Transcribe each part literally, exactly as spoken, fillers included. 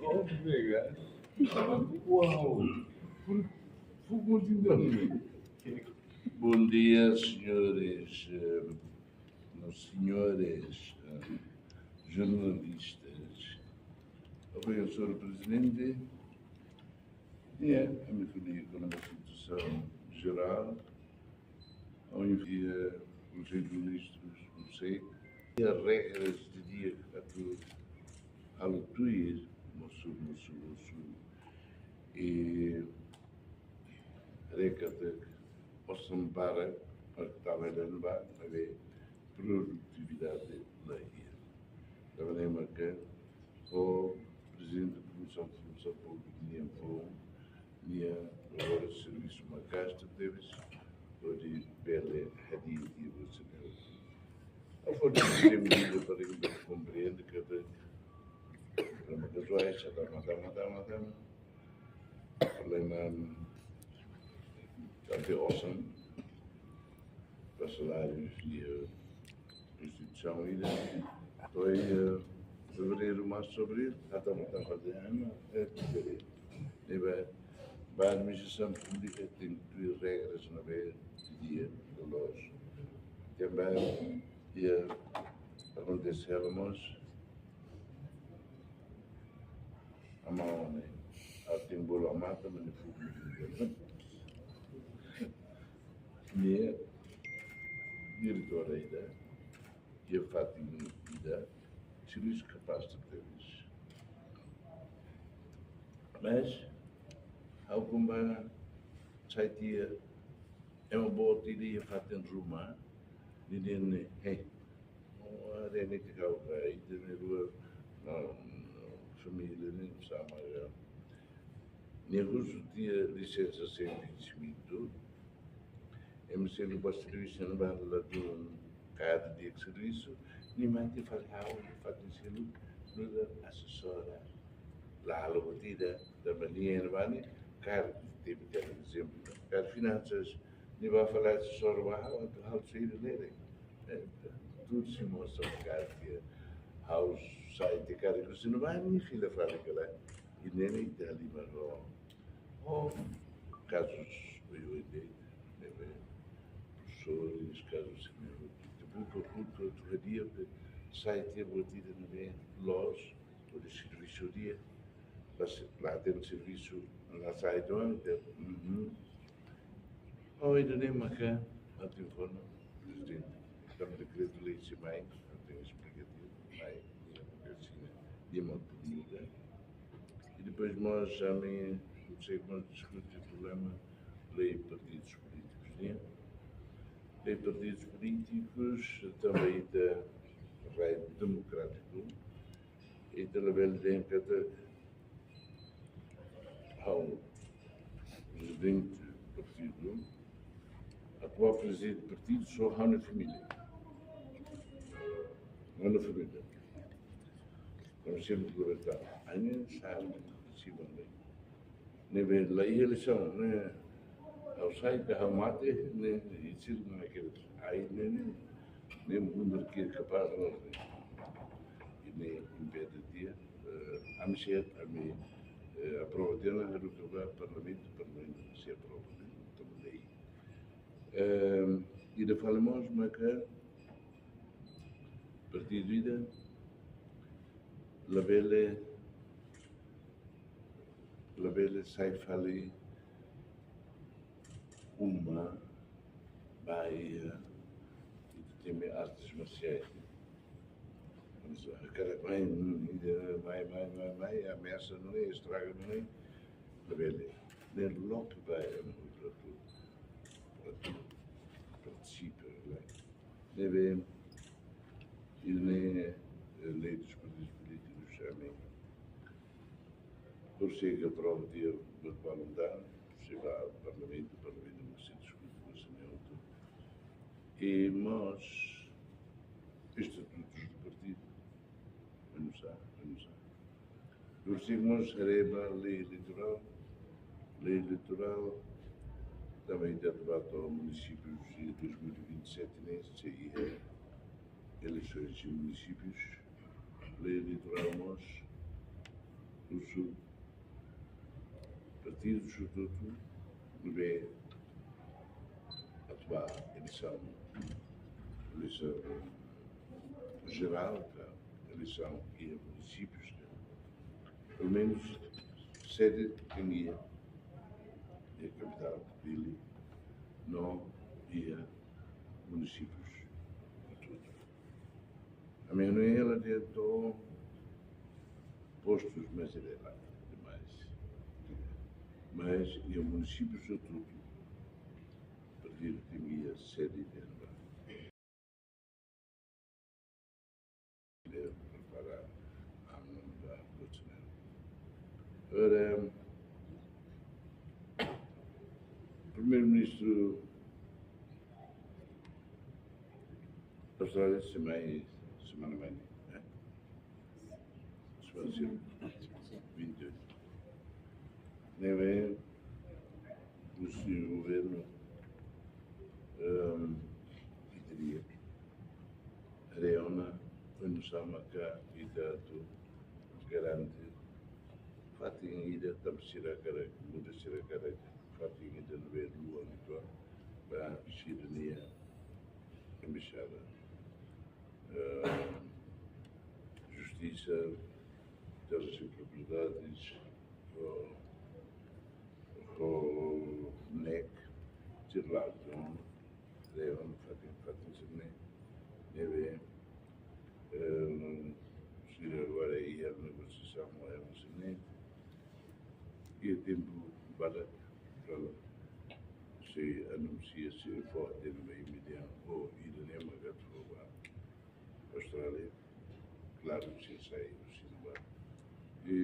Obrigado. Uau! Por, por continuar. Bom dia, senhores, eh, senhores, eh, jornalistas. Obrigado, senhor Presidente. É, a minha família, com a situação geral, ao enviar os ministros, não sei, e as regras de dia que tu halo tuir, mosu, mosu, mosu. E reka te osan barak, para que estava ali no bar, mas é produtividade la iha. Tanba ne'e mak o Prezidente da Comissão de Função Pública nia fó, nia agora servisu maka'as tebes, hodi bele hadi'a tiha ba sira. Ao fazer medida para que bele komprende que até problema casuais, já está, está, está, está, está. Problema, hum, tanba osan, para salários e, eh, instituição ida. Depois, eh, fevereiro, março, abril, já estamos a fazer ano, é diferente. E bem, ba administrasaun públika tenke tuir regras ne'ebé dia, loloos. Tanba, eh, akontese hela mós, amau ne'e, atin bolu amata, mas ne'e fogo. Nia diretora ida, iha fatin ida, servisu kapás tebes. Mas, ha'u komba sai tiha, ema boot ida iha fatin ruma, nia dehan ne'e, hei, oh, ada ni te kau ka, ita ne'e rua, no, no, família ne'e sama ka. Nia husu tiha lisensa sem vencimento, ema selu ba servisu ne'ebá la dún kaer di'ak servisu, nia mate fali ha'u, nia fali selu, nu'udar asesora. La halo buat ida, tanba nia ne'ebá ne'e, kaer, teve, teve ezemplu, kaer finansas, nia bá fali asesora ba ha'u, atu halo sei lele. Eh, tuir simu osan kaer tiha, ha'u sai tiha kaer ku sinu ba, nia fila fali kala. I ne'e ne'e ita halimar ho, ho kazus oioin de'it, ne'ebé profesores, kazus sira-ne'e, ita buka, buka, atu hadi'a, sai tiha buat ida ne'ebé loos, hodi servisu di'ak, pas la hatene servisu, la sai tiha, ita, mhm. Oh, ida-ne'e maka, atu informa, Prezidente, tanba dekretu-lei sei mai, atu esplika tiha, mai, nia maka asina, nia maka muda. I depois mós, ami, sei mós diskute problema lei partidus polítikus, né? Lei partidus polítikus, tanba ita rai demokrátiku, ita labele dehan katak ha'u prezidente partidu, atuál prezidente partidu, só ha'u-nia família. Ha'u-nia família. Konsellu Libertadu. Hanya sabe, si bande. Ne'ebé la iha eleisaun, ne'e ha'u sai ka ha'u mate, ne'e, i sira-ne'e kira. Ai, ne'e, ne'e, ne'e mundu ke kapás, ne'e. I ne'e impede tiha, eh, ami sei, ami, eh, aprova tiha ona, haruka ba Parlamentu, Parlamentu sei aprova, ne'e, toma lei. Ehm, ida fali mós maka partidu ida labele, labele sai fali uma ba iha, ita temi artes marsiais. Mas, ah, kada mai, mm, ida mai, mai, mai, mai, ameasa nune'e, estraga nune'e, labele. Ne'e loke ba ema hotu atu, atu partisipa, ne'e. Ne'ebé, i ne'e, eh, lei dos partidos políticos, ami konsege aprova tiha ba Parlamentu, sei ba Parlamentu, Parlamentu mós sei diskute, mós sei neutru. I mós estatutos do partido, eu não sei, eu não sei. Por isso que mós haree ba lei eleitorál, lei eleitorál, tanba ita atu ba to'o munisípius iha dois mil e vinte e sete ne'e, sei iha eleisoens em munisípius, lei eleitorál mós, Partidu Sotutu, ne'ebé atu ba eleisaun, eleisaun jerál, ka eleisaun iha munisípius, ka pelumenus sede tenke iha kapitál Dili, no iha munisípius Sotutu. Ami hanoin hela de'it postus mais elevadu demais. Mas iha munisípiu Sotutu, partidu tenke iha sede de'it ba prepara a mão da Bolsonaro. Ora, Primeiru-Ministru Austrália semana, semana mai ne'e, né? Semana sira, vinte e oito. Ne'ebé, o seu governo, ehm, que teria reona, foi no Samaka e dado garante, fatin ida, tanba sira hakarak, muda sira hakarak, fatin ida ne'ebé luan uitoan ba sira-nia embaixada. Eh, justisa, terras e propriedades, ho, ho NEC, sira la'o, entaun, leva no fatin, fatin sira-ne'e, ne'ebé, eh, sira agora iha negosiasaun ho ema sira-ne'e, iha tempu badak, kalau sei anunsia, sei fó hatene ba imi dehan, oh, ida-ne'e mak atu fó ba Austrália, klaru, sira sai husi ne'ebá. I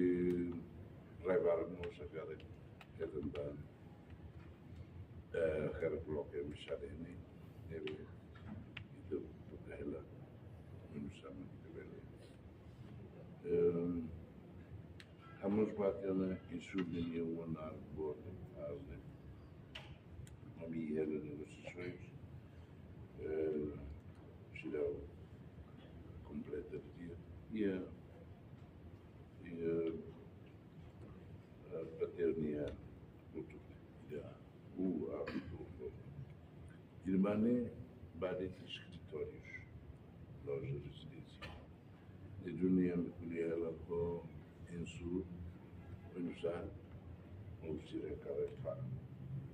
rai barak mós hakarak hetan tan, eh, hakarak koloka embaixada ne'e, ne'ebé ita buka hela, menus sama ita bele. Em, ha'u mós bá tiha ona insultu nia one hour board, hour ne'e. Ami iha negosiasoens, eh, seidauk kompleta tiha. Iha, iha, eh, paternia kultura, ida, u, a, u, u. Irmane ba de'it eskritórius, loja rezidénsia. De'it duni ami ko'alia hela ho Ensur, Buenos Aires, ou sira hakarak fó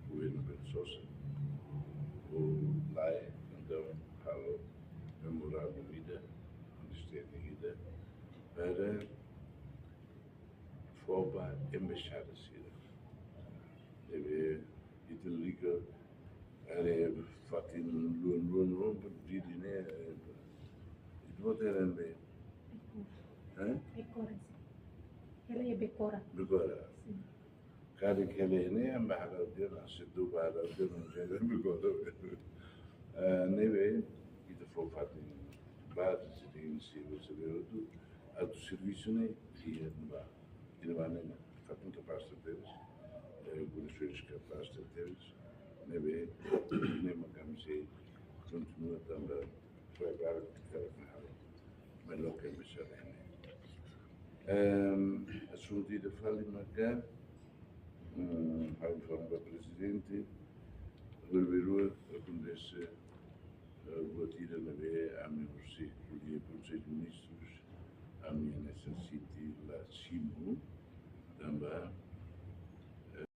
governu Belo Sosa, ou lae, entaun, halo memorandu ida, understanding ida, para fó ba embaixada sira. Ne'ebé ita liga, are fatin luan, luan, luan, por Dili ne'e, eh, ita-boot hela iha ne'ebé? Hã? Bekora, sin. Hela iha Bekora. Bekora. Sin. Karik hela iha ne'e, ami bá hala'o tiha ona, se atu bá hala'o tiha ona, se Bekora. Eh, ne'ebé, ita fó fatin ba, se tem, se você vê outro, atu servisu ne'e, iha ne'ebá. Irmane ne'e, fatin kapás tebes, eh, profesores kapás tebes, ne'ebé, ne'e mak ami sei kontinua tanba traballu ke hakarak halo. Mas loke bisa ne'e. Em, asuntu ida fali maka, mm, ha'u informa ba prezidente, Ribeirão akontese, eh, buat ida ne'ebé ami husi ko'alia Konsellu Ministrus, ami hanesan sente la simu, tanba, eh,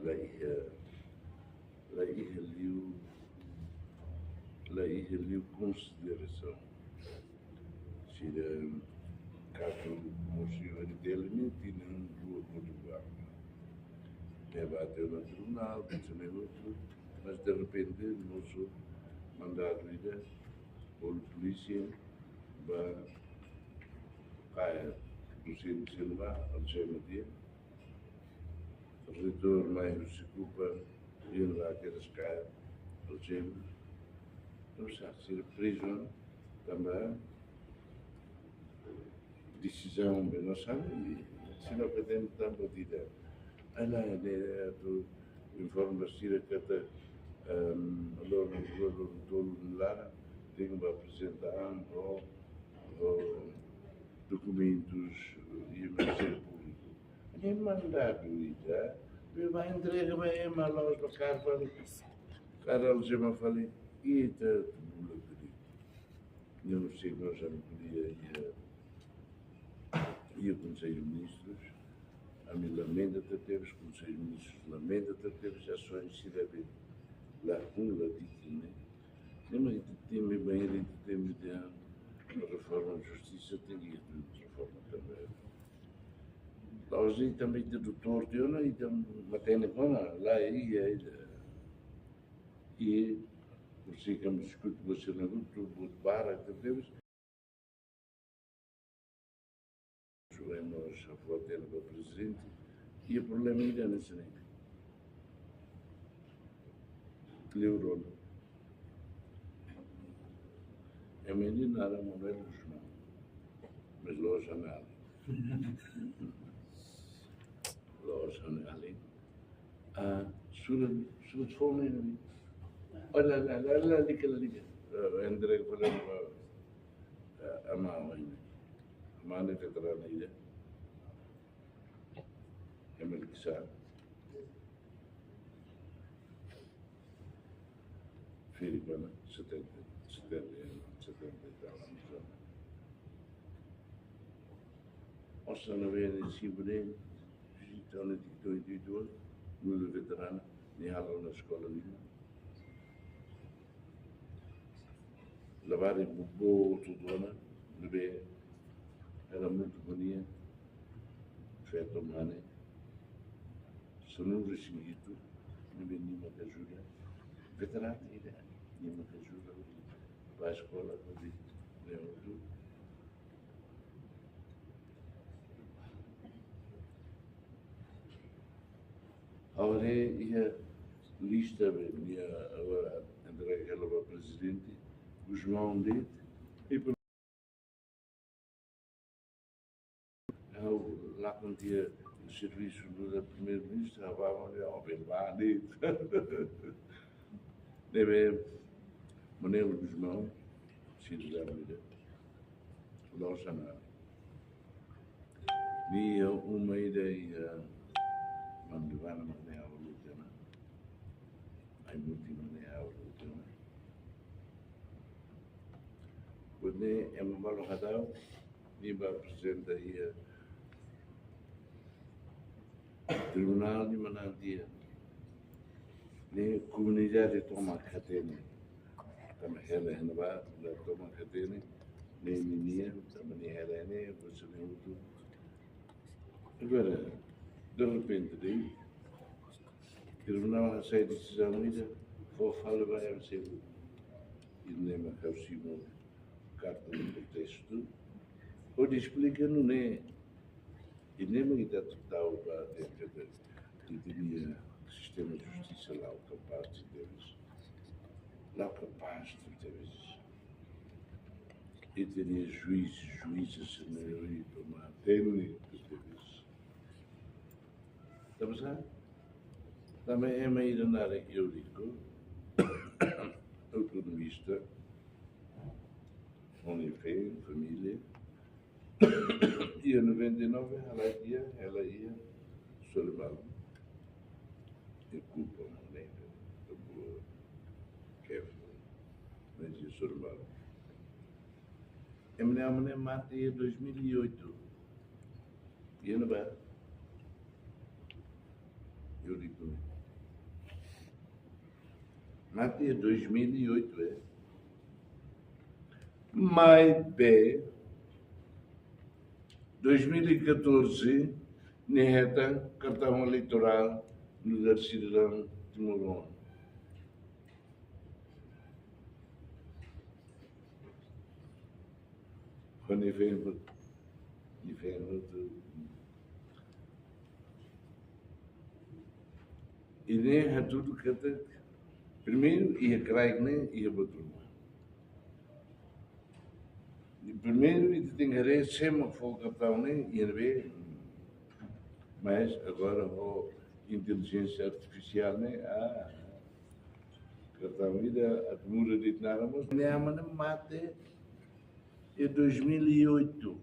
la iha, la iha liu, la iha liu konsiderasaun. Sira kazu mosu iha N T L ne'e tinan rua kotuk ba. Leba até ona tribunál, pensa ne'e outro, mas derrepente, mosu mandadu ida, bolu polísia, ba kaer, duzentos e um ba, algema dia, reitór mai husi KUPA, dia ba kedas kaer, algema. Entaun, sira prezu, tanba desizaun be no sabe, sira la hatene tanba ida. Ai la, ne'e atu informa sira katak, em, loron, loron tolu nia laran, tenke ba aprezenta an, ho, ho, dokumentus, eh, iha Ministériu Públiku. Ne'e mandadu ida, ne'e ba entrega ba ema, la'ós ba kaer fali, kaer algema fali, ita bula diri. Não sei, nós já não podia ir, eh, iha Konsellu Ministrus, ami lamenta tebes, Konsellu Ministrus lamenta tebes, ações sira be la acumula di kine. Ne'e mak ita temi, bainhira ita temi dehan reforma justisa, tenke reforma tanba la'ós ita, tanba ita doutór tiha ona, ita matenek ona, lae, iha, iha, iha, por isso que me desculpe, você não é muito, muito barra, tebes. Sudah nós já vou ter para o presidente. E o problema ainda não sei nem. Neurona. É menina, era Manuel Gusmão. Mas loja nada. Loja nada. Ah, sura, sura fome. Olha, lá, lá, lá, liga, lá, liga. Ah, André falou, ah, ah, ama, ama, ama, ne'e veterana ida. Ema Likisá. Firi bana, setenta, setenta, setenta e tal anos. Osan na vene siempre, vizita ona di dois, dois, dois, nu'udar veterana, nia halo ona eskola ne'e. Labarik boot ona, ne'ebé hela muito bonita, feto mane, sanulu-resin-hitu, ne'ebé nia mak ajuda, veterana ida, nia mak ajuda, ba eskola, ba di, ne'e outro. Agora iha lista be, nia agora entrega hela ba prezidente, Gusmão de'it, i por, ha'u lakon tiha servisu nu'udar primeiru-ministru, ha'u bá, ha'u bá, ha'u bá de'it. Ne'ebé, Manuel Gusmão, sira-ne'e, la'ós ona. Nia uma ida iha, eh, Manduvana, Manuel Gusmão. Ai, muito Manuel Gusmão. Depois ne'e, ema balu hadau, nia bá aprezenta iha, eh, tribunál di manantial. Ne'e komunidade tomak hatene. Tanba hela iha ne'ebá, la tomak hatene. Ne'e ninia, tanba nia hela ne'e, você ne'e outro. Agora, de repente, daí, tribunál hasai desizaun ida, fó fali ba M C U. I ne'e mak ha'u simu karta de protestu. Hodi esplika nune'e. I ne'e mak ita tau ba dentro de, ita-nia sistema justisa la'o kapás tebes. La'o kapás tebes. Ita-nia juís, juíza, señorita, matenek tebes. Tanba sá? Tanba ema ida naran Eurico, autonomista, ONG, família, iha noventa e nove, halai tiha, hela iha Solimar. E kulpa, mane, tanba ke, mas iha Solimar. Ema ne'e, ema ne'e mate iha dois mil e oito. Iha ne'ebá? Eurico. Mate iha dois mil e oito, é. Maibé, dois mil e catorze, nia hetan kartaun eleitorál nu'udar sidadaun timoroan. Ho nia feen hotu, nia feen hotu. I nia hatudu katak, primeiru, iha kraik ne'e, iha buat ruma. I primeiru, ita tenke haree sé mak fó kartaun ne'e, iha ne'ebé. Mas agora ho intelijénsia artifisiál ne'e, ah, kartaun ida atu muda de'it naran mós. Nia ema ne'e mate iha dois mil e oito.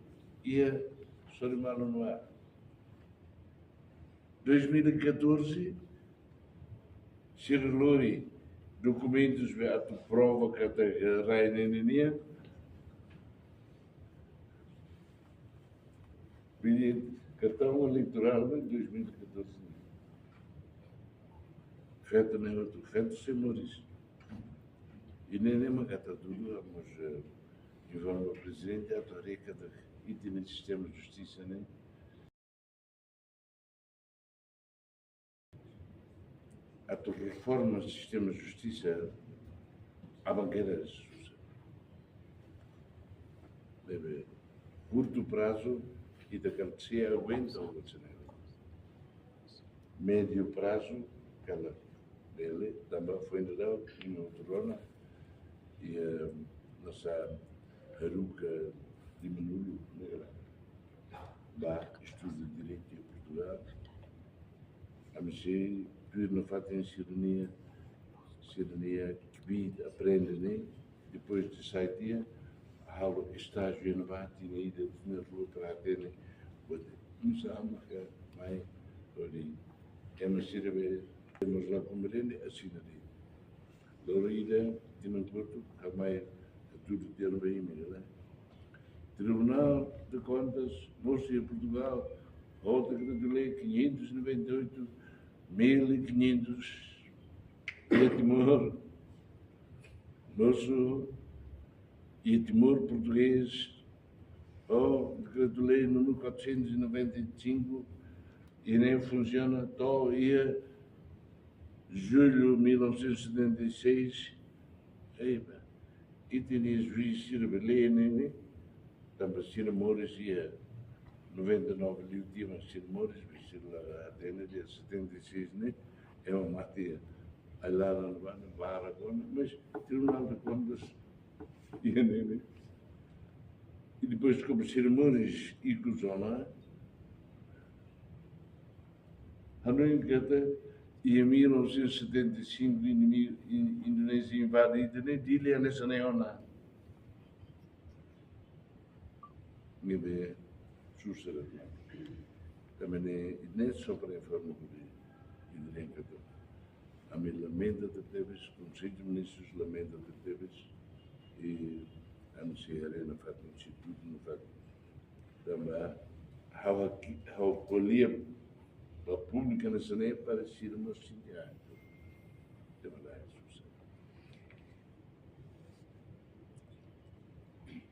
Iha sorin malu no ar. Dois mil e catorze, sira lori dokumentus be atu prova katak rai ne'e nian. Bilhete, kartaun eleitorál be dois mil e catorze. Feto ne'e hotu, feto sei moris. I ne'e, ne'e mak ita hatudu, mós, eh, informa prezidente, atu haree katak ita-nia sistema justisa ne'e, atu reforma sistema justisa aban kera susa. Ne'ebé kurtu prazu, ita kal sei aguenta o sena. Médiu prazu, kala bele, tanba foin daudaun, iha outro ano, iha, eh, nusá haruka lima-nulu, ne'e kala. Ba estuda direitu iha Portugal. Ami sei tuir nafatin sira-nia, sira-nia kbiit aprende ne'e, depois de sai tiha, halo estájiu iha ne'ebá, tinan ida, tinan rua, para hatene, buat, nusá mak mai, hodi, ema sira be, mós la komprende, asina de'it. Lori ida, tinan kotuk, ka mai, hatudu tiha ba imi, ne'e? Tribunal de Contas, mós iha Portugal, ho dekretu-lei quinhentos e noventa e oito mil e quinhentos, iha Timor, mós iha Timor portugés, ho dekretu-lei número quatrocentos e noventa e cinco, i ne'e funsiona to'o iha julho mil novecentos e setenta e seis. Ei, ba. Ita-nia juís sira be lee ne'e, ne'e. Tanba sira moris iha noventa e nove liu tiha, mas sira moris, mas sira la hatene iha setenta e seis ne'e, ema mate iha ai-laran ne'ebá, ne'e barak ona, mas Tribunal de Contas iha ne'e, ne'e. I depois, komu sira moris ikus ona, hanoin katak iha mil novecentos e setenta e cinco, inimi-, in-, Indonézia invade ita ne'e, Dili hanesan ne'e ona. Ne'ebé susar. Tanba ne'e, ne'e só para informa hodi ita-nia katak ami lamenta tebes, Konsellu de Ministrus lamenta tebes, i ami sei haree nafatin, sei tuir nafatin. Tanba ha'u aki, ha'u ko'alia ba públiku hanesan ne'e para sira mós sente, ah, tanba la susar.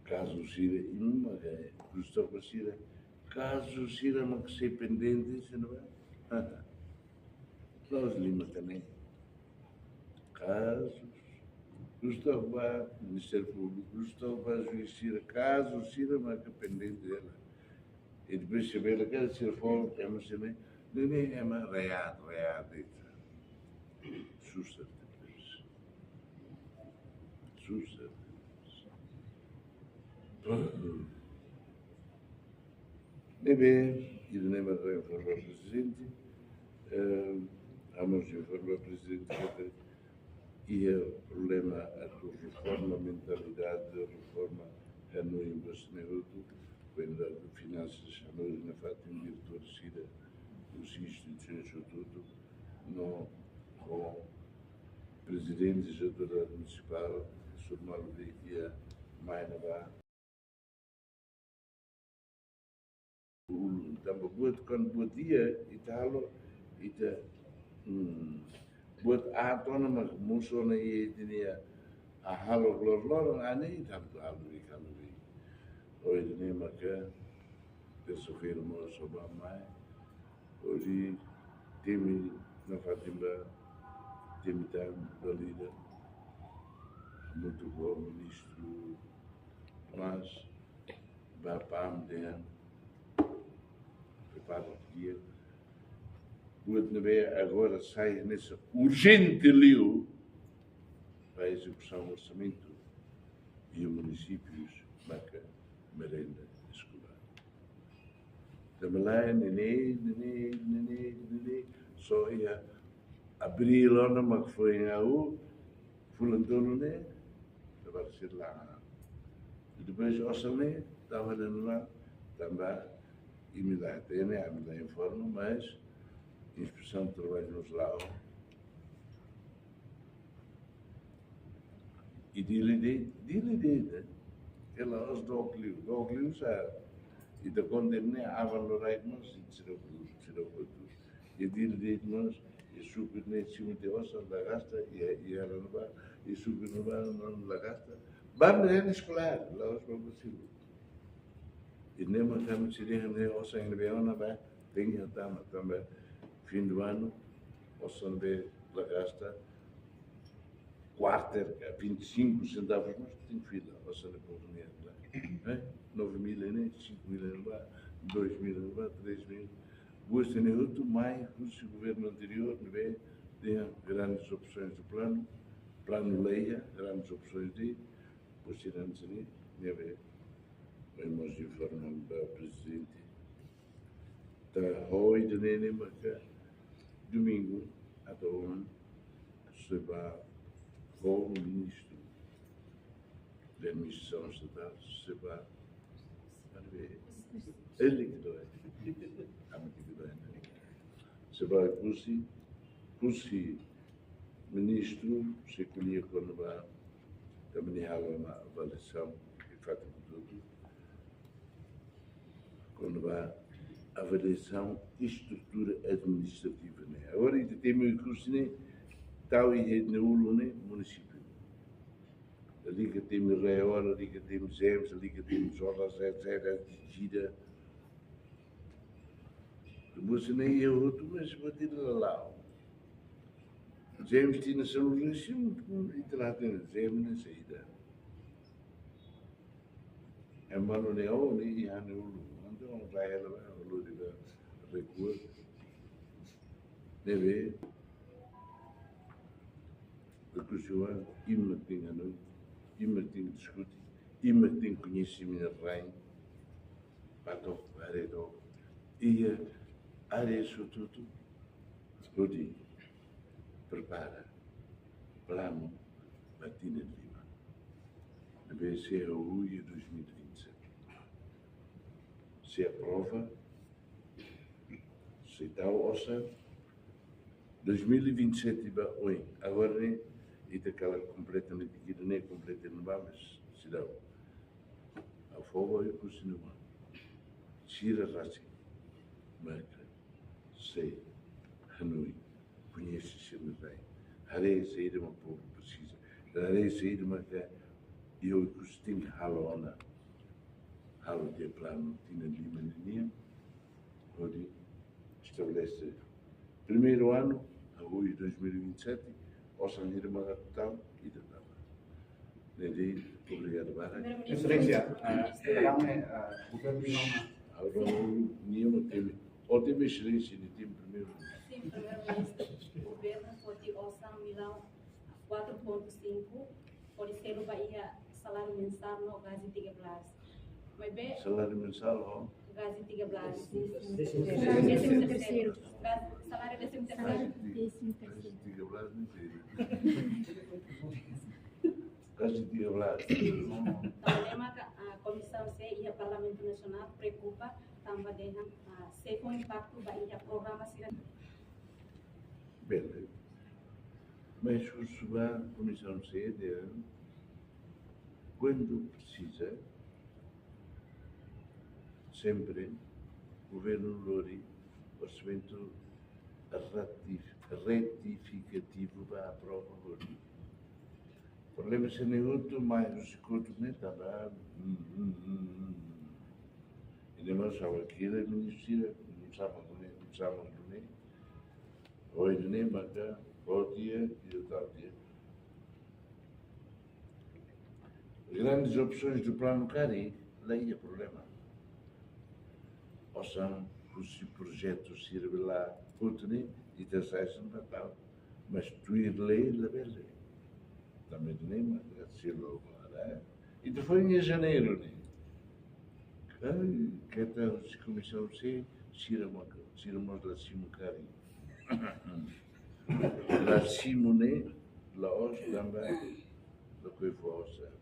Kazu sira, imi mak, eh, Gustavo sira, kazu sira mak sei pendente, se não é? Nós lima também. Kazu, Gustavo ba Ministériu Públiku, Gustavo ba juís sira, kazu sira mak pendente dela. I depois se bele kazu sira fó, ema sira, ne'e, ne'e, ema raiat, raiat, deita. Susar tebes. Susar tebes. Ne'ebé, ida-ne'e mak ha'u informa prezidente, eh, ha'u mós informa prezidente katak iha problema atu reforma mentalidade, reforma hanoin ba sira ne'e hotu, kuandu finansas hanoin nafatin, diretór sira, husi instituisaun hotu, no ho prezidente de autoridade munisipál, Sur Malu Veitia, mai ne'ebá. Ulun, tanba buat, kuandu buat di'ak, ita halo, ita, hmm, buat aat ona mak mosu ona iha ita-nia hahalok loroloron, ne'e ita halo, halo, halo. Ohin ne'e maka tersa-feira mós só ba mai, hodi temi nafatin ba, temi tan ba lida, hamutuk ho ministru, mas ba PAM dehan, prepara di'ak. Buat ne'ebé agora sai hanesan urjente liu ba ezekusaun orsamentu iha munisípius, maka merenda eskolár. Tanba lae, ne'e, ne'e, ne'e, ne'e, ne'e, só iha abríl ona mak foin hahú, fulan tolu ne'e, levar sirla. I depois osan ne'e, tava na nula, Tanba imi la hatene, ami la informa, mas inspesaun traballu mós la'o. I Dili de'it, Dili de'it, eh. Hela os dook liu, dook liu sa. Ita konta ne'e aban loraik mós, sira, sira hotu. I Dili de'it mós, i suku ne'e simu tiha osan la gasta, i, i hela ne'ebá, i suku ne'ebá la gasta. Banda ne'e eskolár, la'ós ba busilu. I ne'e mak ami sira dehan ne'e osan ne'ebé ona ba, tenke tama, tanba fim do ano, osan ne'ebé la gasta, quarter, ka vinte e cinco centavos, mas tem fila, osan ne'e povu ne'e, eh? Nove mil ne'e, cinco mil ne'e ba, dois mil ne'e ba, três mil. Buat ne'e hotu mai husi governu anteriór, ne'ebé dehan grandes opções do plano, planu la iha, grandes opções de, buat sira-ne'e, ne'ebé, ema mós informa ba prezidente. Entaun, ohin ne'e maka domingu, atu ohin, sei ba ho ministru da administrasaun estatál, sei ba, para ver, ele ke doa. Ami ke doa, ne'e. Sei ba husi, husi ministru, sei ko'alia kona-ba, tanba nia halo ona avaliasaun, de fato, tudo. Kona-ba avaliasaun estrutura administrativa ne'e. Agora, ita temi Oekusi ne'e, tau iha ita-nia ulun ne'e, munisípiu. Lalika temi RAEOA, lalika temi ZEESM, lalika temi ZOLAS, et cetera, Djida. Depois ne'e iha hotu, mas buat ida la la'o. ZEESM tinan sanulu-resin, ita la hatene, ZEESM ne'e saida. Ema ne'e, oh, ne'e iha nia ulun. Entaun, rai hela ba, ulun ida rekua. Ne'ebé, rekusoan, imi mak tenke hanoin, imi mak tenke diskute, imi mak tenke koñese imi-nia rain. Ba to'o, ba haree to'o. Iha área hotu-hotu, hodi prepara planu ba tinan lima. Ne'ebé sei hahú iha dois mil e vinte e sete. Sei aprova, sei tau osan, dois mil e vinte e sete ba oin. Agora ne'e, ita kala kompletamente kida ne'e, kompleta ne'ebá, mas seidauk. Ha'u fó ba Oekusi nia oan. Sira rasik maka sei hanoin, koñese sira-nia rain. Haree saida mak povu presiza. Haree saida maka Oekusi tenke halo ona. Halo tiha planu tinan lima ninian, hodi estabelese. Primeiru anu, hahú iha dois mil e vinte e sete, osan hira maka tau, ita tau. Ne'e de'it, obrigadu barak. Exelénsia, ah, sekarang ne'e, ah, governu lama. Agora, nia mak temi, oh, temi Exelénsia, nia temi primeiru. Sin, Primeiru-Ministru, governu foti osan milhão quatro ponto cinco, hodi selu ba iha saláriu mensál no gaji tiga belas. Maibé saláriu mensál, oh. Gaji tiga belas. Décimo terceiro. Décimo terceiro. Gaji, saláriu décimo terceiro. Gaji ti-, décimo terceiro. Gaji tiga belas, não sei. Gaji tiga belas. Tanba ne'e maka, ah, Komisaun C iha Parlamentu Nasionál preokupa tanba dehan, ah, sei fó impaktu ba iha programa sira. Bele. Mas husu ba Komisaun C dehan, kuandu presiza, sempre governu lori orsamentu ratif-, retifikativu ba aprova governu. Problema sira-ne'e hotu, mas husi kotuk ne'e tanba, hmm, hmm, hmm, hmm. Ida mós ha'u kira ministru, hmm, sama ne'e, hmm, sama ne'e. Ohin ne'e maka, oh, dia, dia tal dia. Grandes opções do plano karik, la iha problema. Osan husi projetu sira-ne'ebé la hotu ne'e, ita sai senta tau. Mas tuir lei labele. Tanba ne'e maka selu agora, eh. Ita foin iha Janeiru ne'e. Ai, keta husi Komisaun C, sira maka, sira mós la simu karik. La simu ne'e, la'ós tanba, lakohi fó osan.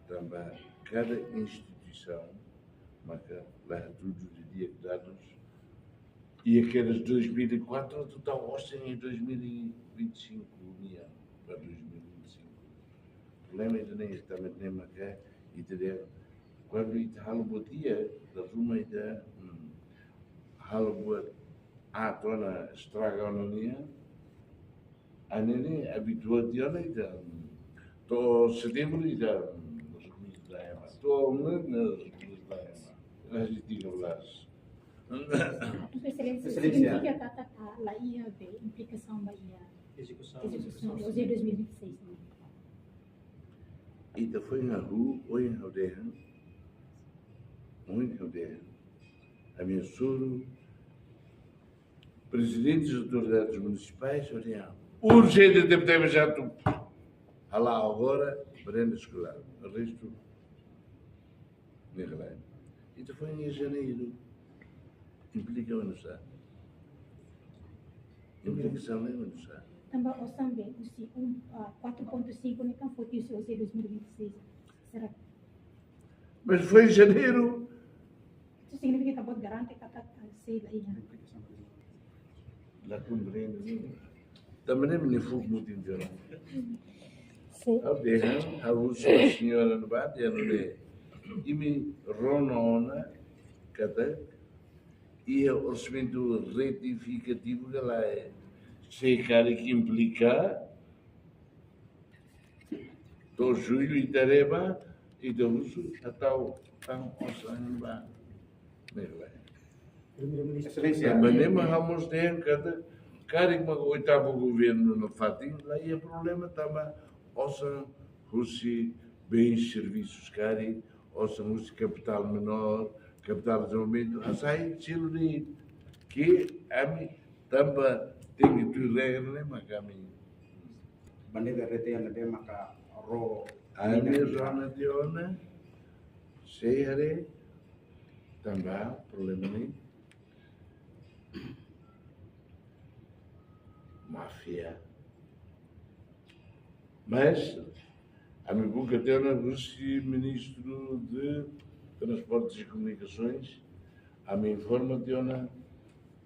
Tanba kada instituisaun Maka la hatudu didi'ak dadus. I aqueles dois mil e quatro, tu tá osten em dois mil e vinte e cinco nian, para dois mil e vinte e cinco. Problema ida-ne'e, ita-nia ne'e maka, ita dehan, kuandu ita halo buat di'ak, dala ruma ita, hmm, halo buat, ah, tona estraga ona nian, ah, ne'e ne'e abitua tiha ona ita, hmm, to'o setembru ita, hmm, rezulta ema. To'o, hmm, rezulta ema. Rezulta tiga belas. Sua Exelénsia, Exelénsia, signifika katak, ah, la iha be implikasaun ba iha ezekusaun, ezekusaun, ezekusaun, hosi dois mil e vinte e seis, ne'e? Ita foin hahú, ohin ha'u dehan, ohin ha'u dehan, ami hasoru prezidentes autoridades munisipais, ha'u dehan, urjente, tebetebes atu hala'o agora, merenda eskolár. O restu, ne'e ka lae. Ita foin iha Janeiru. Implika oinsá? Implikasaun ne'e oinsá? Tanba osan be, husi um, ah, quatro ponto cinco ne'e kan foti husi dois mil e vinte e seis. Será? Mas foi em Janeiru. Isso significa que tá bom garante que tá, ah, sei lá, né? La komprende. Tanba ne'e nia fó mutin tiha ona. Sin. Ha'u dehan, ha'u husu señora ne'ebá, dehan ne'e, imi rona ona katak iha orsamentu retifikativu ka lae. Se karik implika, to'o jullu ita haree ba, ita husu, ita tau tan osan ba. Ne'e ka lae. Primeiru-Ministru. Exelénsia. Tanba ne'e mak ha'u mós dehan katak, karik mak oitavu governu nafatin, la iha problema tanba osan husi bens servisus karik, osan husi kapitál menór, kapitál dezenvolvimentu, hasai selu de'it, ke ami tanba tenke tuir regra ne'e mak ami. Bandeira R T L ne'ebé maka ró. Ami rona tiha ona, sei haree, tanba problema ne'e máfia. Mas ami buka tiha ona husi Ministru de Transportes e Comunicações, ami informa tiha ona,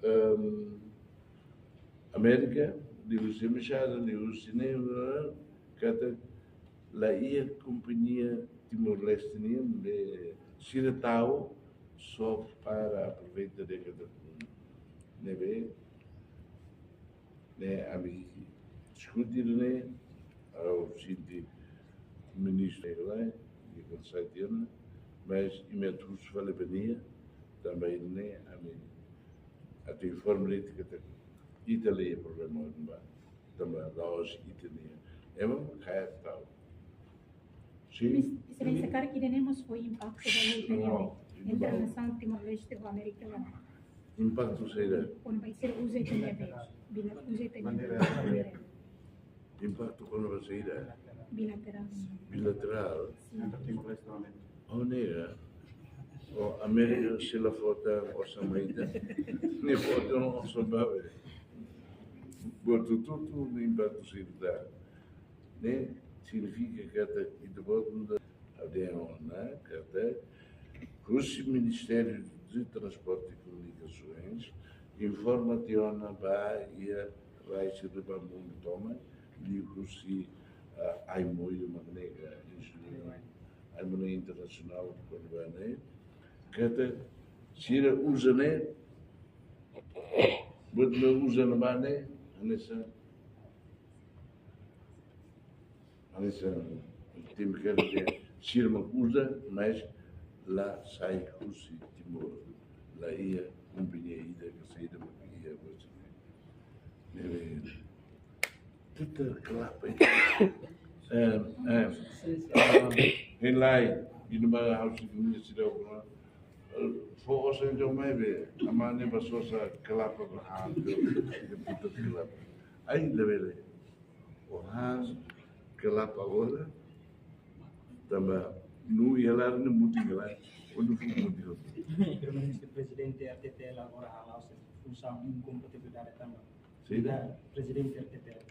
ehm, Amérika, liuhusi embaixada, liuhusi ne'e, katak la iha kompañia Timor-Leste nian be sira tau só para aproveita de katak ne'ebé, ne'e ami diskute ne'e, ha'u sente ministru ne'e la, nia kansadu tiha ona, mas imi atu husu fali ba nia, tanba ne'e ami atu informa de'it katak ita la iha problema ne'ebá, tanba la'ós ita-nia. Ema kaer tau. Sin. Mas, Exelénsia, karik ida-ne'e mós fó impaktu ba ita-nia, no, be, entre, impaktu, nasaun Timor-Leste ho Amérika Latina? Impaktu saida? Kuandu ba sira uza ita-nia be, bila uza ita-nia bandeira. Impaktu kuandu ba saida? Bilaterál. Bilaterál? Sin. Entre Timor-Leste ho Amérika. Oh, ne'e ka? Oh, Amérika sei la fó tan osan ba ita. Nia fó tan osan ba be. Buat hotu-hotu ne'e impaktu saida? Ne'e signifika katak ita-boot nu'udar, ha'u dehan ona katak husi Ministériu de Transporte e Comunicações informa tiha ona ba iha rai sira ba mundu tomak, liuhusi, ah, IMO, mak ne'e ka, instituisaun IMO ne'e internasionál, kuandu ba ne'e katak sira uza ne'e, buat ne'ebé uza ne'ebá ne'e, hanesan, hanesan, temi karik dehan sira mak uza, mas la sai husi Timor, la iha kompañia ida ka saida mak iha husi. Ne'ebé, tuta kelapa. Eh, eh, ah, hein lai, ida-ne'ebé ha'u sei koñese seidauk ona. Fó osan ida mai be, aman ne'e ba sosa kelapa ba han, tuta kelapa. Ai, labele. Ohan kelapa agora, tanba no iha laran ne'e mutin ka lae, o no fó mutin. Primeiru-Ministru, Prezidente R T T L agora hala'o sira funsaun inkompatibilidade tanba. Saida? Prezidente R T T L.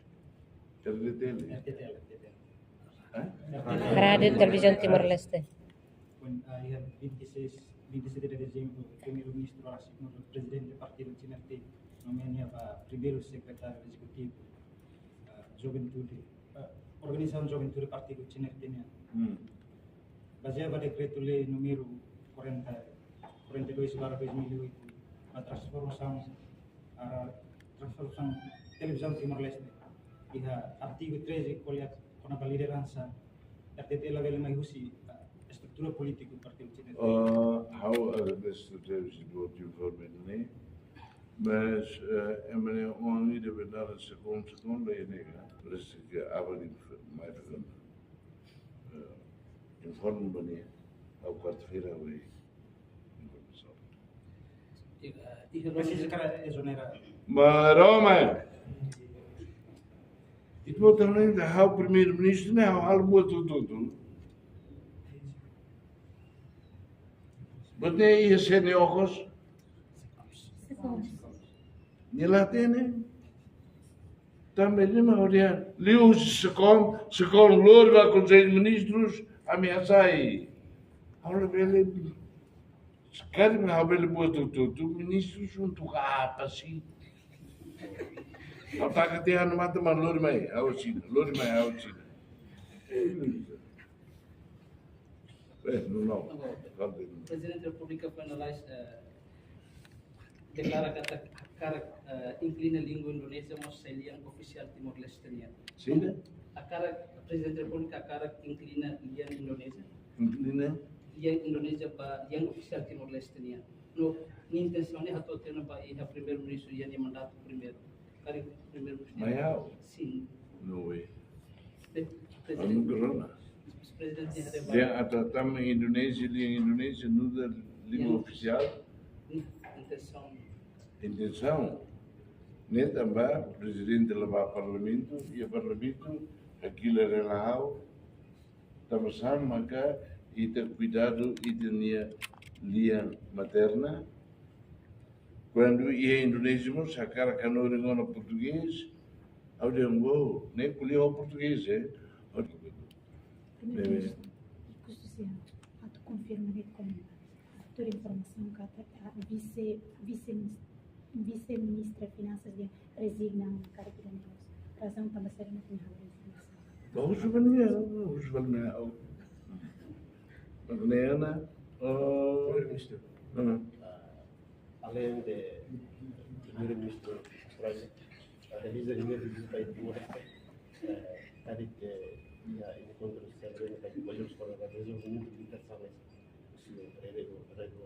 R T T L? R T T L, R T T L. Hã? Rádiu Televizaun Timor-Leste. Kuandu, ah, iha vinte e seis vinte e sete de dezembro, Primeiru-Ministru rasik no Prezidente Partidu CNRT nomeia nia ba Primeiru Sekretáriu Ezekutivu, ah, Juventude, ah, Organizasaun Juventude Partidu CNRT nian. Hmm. Bazeia ba Dekretu-Lei númeru quarenta, quarenta e dois barra dois mil e oito, ba transformasaun, ah, transformasaun Televizaun Timor-Leste. Iha artigu treze ko'alia kona-ba lideransa, R T T labele mai husi, ah, estrutura polítiku partidu CNRT. Ah, ha'u agradesu tebes ita-boot informe ne'e, mas, eh, ema nia oan ida-ne'ebé naran Secom, Secom la iha ne'e ka, parese ke aban inf-, mai fekon. Eh, informe ba nia, ha'u kuarta-feira ha'u informasaun. Iha, iha Presiza loos. Kara ezonera. Maromak. Ita-boot hatene, ha'u Primeiru-Ministru ne'e, ha'u halo buat hotu-hotu. Buat ne'e iha sé nia okos? Nia la hatene. Tanba ne'e mak ha'u dehan, liuhusi Secom, Secom lori ba Konsellu Ministrus, ami hasai. Ha'u labele, se karik mak ha'u bele buat hotu-hotu, ministrus untuk apa sih? Ha'u taka tiha ona matan mak lori mai, ha'u sira, lori mai, ha'u sira. Eh, não, não. Agora, Prezidente Repúblika finaliza, eh, deklara katak hakarak, eh, inklina língua Indonézia mós sai lian ofisiál Timor-Leste nian. Sin. Hakarak Prezidente Repúblika hakarak inklina lian Indonézia. Inklina? Lian Indonézia ba lian ofisiál Timor-Leste nian. No, nia intensaun ne'e hato'o tiha ona ba iha Primeiru-Ministru iha nia mandatu primeiru. Karik Primeiru-Ministru. Mai ha'u? Sin. No way. Pre-, Anu Prezidente. Corona. Prezidente nia hatete ba. Dia atu tama Indonézia, lian Indonézia, nu'udar língua ofisiál. Intensaun. Intensaun. Ne'e tanba Prezidente la ba Parlamentu, iha Parlamentu, hakilar hela ha'u, tanba sá maka ita kuidadu ita-nia lian materna. Kuandu iha Indonézia mós hakarak hanorin ona portugés, ha'u dehan, "Wow, ne'e ko'alia ho portugés, eh?" Ha'u dehan, Primeiru-Ministru, ikus tu sian, atu konfirma ne'e komu tuir informasaun katak, ah, vise, vise, vise-ministra finansas dehan rezigna ona karik ida-ne'e. Razaun tanba saida mak nia halo rezignasaun? Bagus sebenarnya, bagus sebenarnya. Makanya, eh, Primeiru-Ministru. Hmm. Ah, além de Primeiru-Ministru Austrália, ah, realiza primeira visita a Timor-Leste, eh, karik, eh, iha enkontru sosiál ne'ebé mak mai realiza kona-ba dezenvolvimentu de intersales, husi rede, rede